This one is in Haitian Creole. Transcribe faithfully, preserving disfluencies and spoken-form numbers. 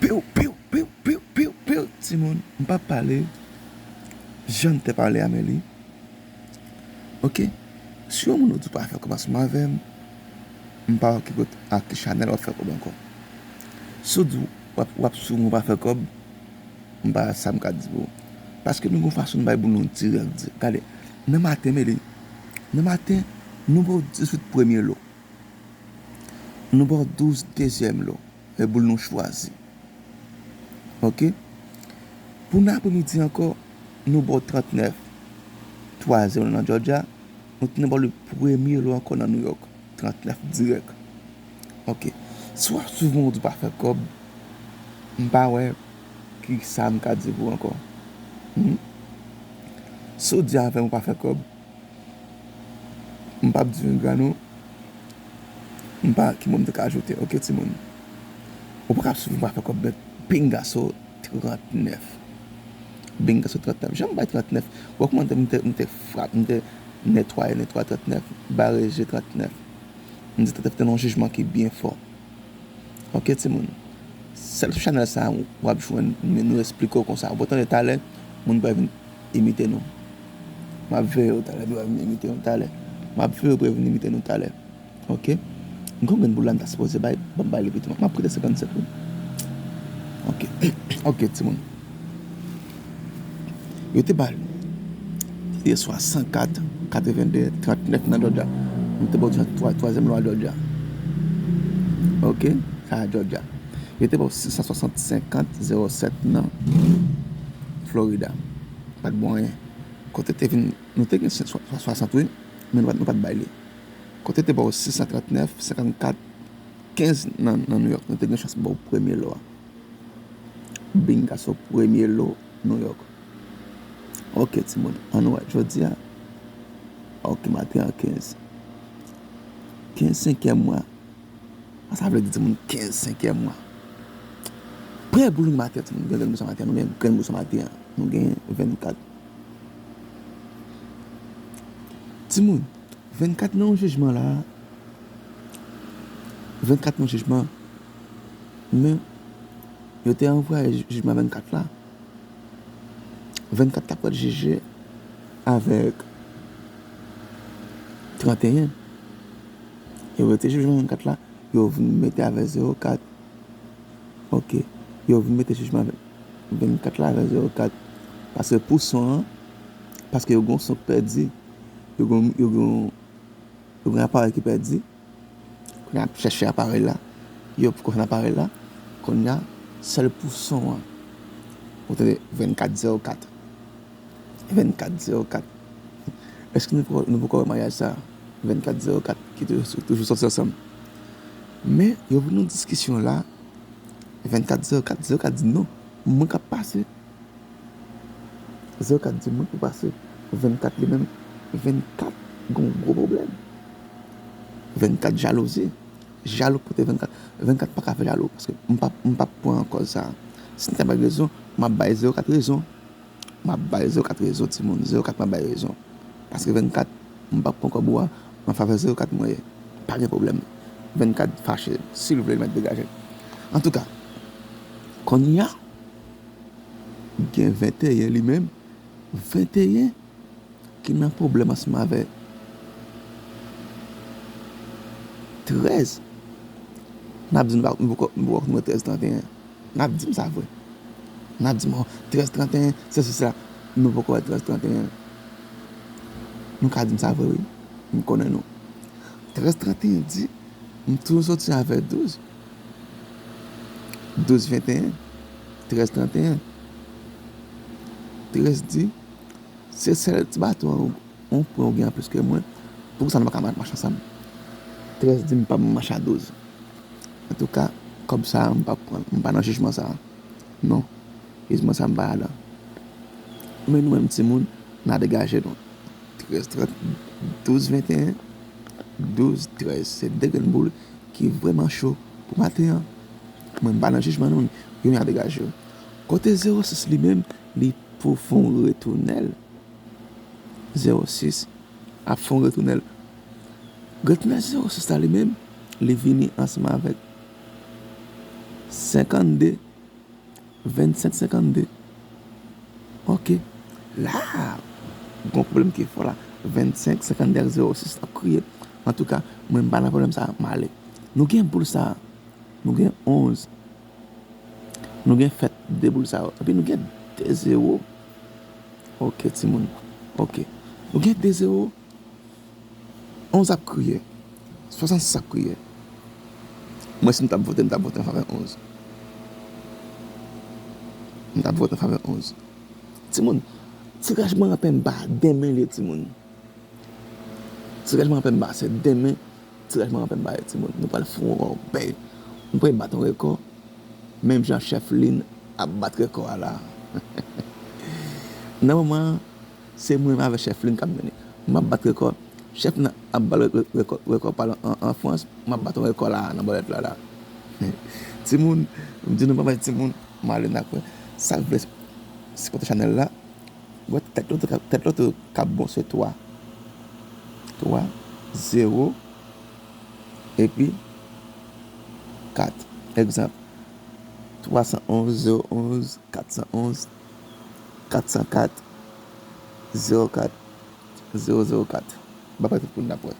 Piw, piw, piw, piw, piw, piw, timoun. M p ap pale jan m te pale a, men li. Oke? Si yon moun ou di w pa fè kòb ansanm avè m, m pa wè ki kot, ak ki chanèl w ap fè kòb ankò. Si w di w ap, w ap swiv mwen pa fè kòb, m pa sa m ka di pou ou. Paske nou gon fason nou bay boul nou dirèk, di, gade, nan maten, men li, nan maten, nou ba w dizuit premye lo. Nou ba w douz dezyèm lo. E boul nou chwazi. Oke? Pou nan apremidi ankò, nou ba w trannèf twazyèm lo nan Georgia. Nou tounen ba w le premye lo ankò nan New York. Trannèf dirèk. Oke. Si w ap swiv mwen, ou di w pa fè kòb, m pa wè ki sa m ka di pou ou ankò. Hmm? Si w di avè m ou pa fè kòb, m p ap di yon gra non. M pa, ki mo m te ka ajoute? Oke, timoun. Ou pa ka swiv m pa fè kòb, men pinga so trannèf. Pinga so trannèf. Jan m bay trannèf. Wè kòman m te, m te, m te frap, m te netwaye, netwaye trannèf, bare je trannèf. M di trannèf te nan yon jijman ki byen fò. Oke, timoun. Sèl sou chanèl sa a w ap jwenn, men nou esplike w konsa. Ou pral tande talè, moun pral vin imite nou. M ap veye w talè, yo pral vin imite nou talè. M ap veye w pou yo vin imite nou talè. Oke? M gen yon grenn boul la m ta sipoze bay, ban m bay li pito. M ap prete senkannsèt wi. Oke. Oke, timoun. Yo te ba l. Se swasannkat, katrevende, trannèf nan Georgia. M te ba w twa-, twazyèm lo a Georgia. Oke? Sa a Georgia. Yo te ba w sis san swasant senkant zewo sèt nan Florida. Pa t bon anyen. Kote te vin, nou te gen swa-, swa-, swasant wi, men nou pa t, nou pa t bay li. Kote te ba w sis san trannèf senkannkat kenz nan, nan New York, nou te gen chans ba w premye lo a. Bingaso premye lo New York. Oke, timoun, ann wè, jodi a. Oke, maten an kenz. Kenz senkyèm mwa. Sa vle di, timoun, kenz senkyèm mwa. Premye boul nou maten an, timoun, gen grenn boul sa maten an, nou gen grenn boul sa maten an, nou gen vennkat. Timoun, vennkat nan yon jijman la. Vennkat nan yon jijman. Men, yo te anvoye jijman vennkat la. Vennkat la pral jije avèk tranteyen. Yo rete jijman vennkat la, yo vin mete avèk zewo kat. Oke. Yo vin mete jijman vennkat la avèk zewo kat. Paske pou son an, paske yo gen yon son k pèdi, yo gen, yo gen, yo gen yon aparèy ki pèdi. Kounye a, y ap chèche aparèy la. Yo poko jwenn aparèy la. Kounye a, sèl pou son an. Ou tande vennkat zewo kat. Vennkat zewo kat. Èske nou poko, nou poko wè maryaj sa a? Vennkat zewo kat, ki toujou, toujou sòti ansanm. Men, yo vin nan diskisyon la, vennkat zewo kat, zewo kat di non. Mwen k ap pase. Zewo kat di mwen pou pase. Vennkat li menm, vennkat gon gwo pwoblèm. Vennkat jalouzi. Jalou pote vennkat. Vennkat pa ka fè jalou, paske m p ap, m p ap pran an kòz sa a. Si m ta bay rezon, m ap bay zewo kat rezon. M ap bay zewo kat rezon, timoun. Zewo kat m ap bay rezon. Paske vennkat, m p ap pran kòb ou a, nan favè zewo kat mwen ye. Pa gen pwoblèm. Vennkat fache, si l vle, l mèt degaje. Antouka, kounye a, gen venteyen li menm. Venteyen ki nan pwoblèm ansanm avè trèz. N ap di nou pa, nou poko, nou poko konn trèz tranteyen. N ap di m sa vre. N ap di m, oh, trèz tranteyen, sesi sela. Nou poko wè trèz tranteyen. Nou ka di m sa vre, wi. M konnen nou. Trèz tranteyen di, m toujou soti avè douz. Douz venteyen, trèz tranteyen. Trèz di, se sèl ti bato an ou, ou pran ou gen anplis ke mwen, poukisa nou pa ka ma-, mache ansanm? Trèz di m pa mache a douz. Antouka, kòb sa a, m pa pran, m pa nan jijman sa a. Non, jijman sa a, m pa ladan. Men nou menm timoun, n a degaje nou. Trèz trant, douz venteyen, douz trèz. Se de grenn boul ki vrèman cho pou maten an. Mwen, m pa nan jijman non, men yo menm y a degaje yo. Kote zewo sis li menm, li pou fè yon retounèl. Zewo sis ap fè yon retounèl. Retounèl zewo sis la li menm, li vini ansanm avèk senkannde Vennsenk senkannde. Ok. La, gon pwoblèm ki fò la. Vennsenk senkannde ak zewo sis ap kriye. Antouka, mwen m pa nan pwoblèm sa, m ale. Nou gen boul sa. Nou gen onz. Nou gen fèt de boul sa yo. Epi nou gen de zewo. Ok, timoun. Ok. Nou gen de zewo. Onz ap kriye. Swasannsis ap kriye. Mwen, si m t ap vote, m t ap vote an favè onz. M t ap vote an favè onz. Timoun, tiraj Manman Penba demen li ye, timoun. Tiraj Manman Penba se demen. Tiraj Manman Penba ye, timoun. Nou pral fè yon bèl. Nou pral bat yon rekò. Menm jan Chèf Lin ap bat rekò a la. Nan moman an, se mwen menm avèk Chèf Lin k ap mennen. M ap bat rekò. Chèf Lin ap bat rekò, rekò pa l an, an Frans. M ap bat yon rekò la, nan bòlèt la, la. Timoun, m di nou pa bay timoun. M ale nan kwen. Sa k vle sipòte chanèl la. Wè, tèt loto k ap, tèt loto k ap bon se twa. Twa, zewo, epi kat. Egzanp, twa san onz, zewo onz, kat san onz, kat san kat, zewo kat, zewo zewo kat. M ap bay tout moun n ap wè.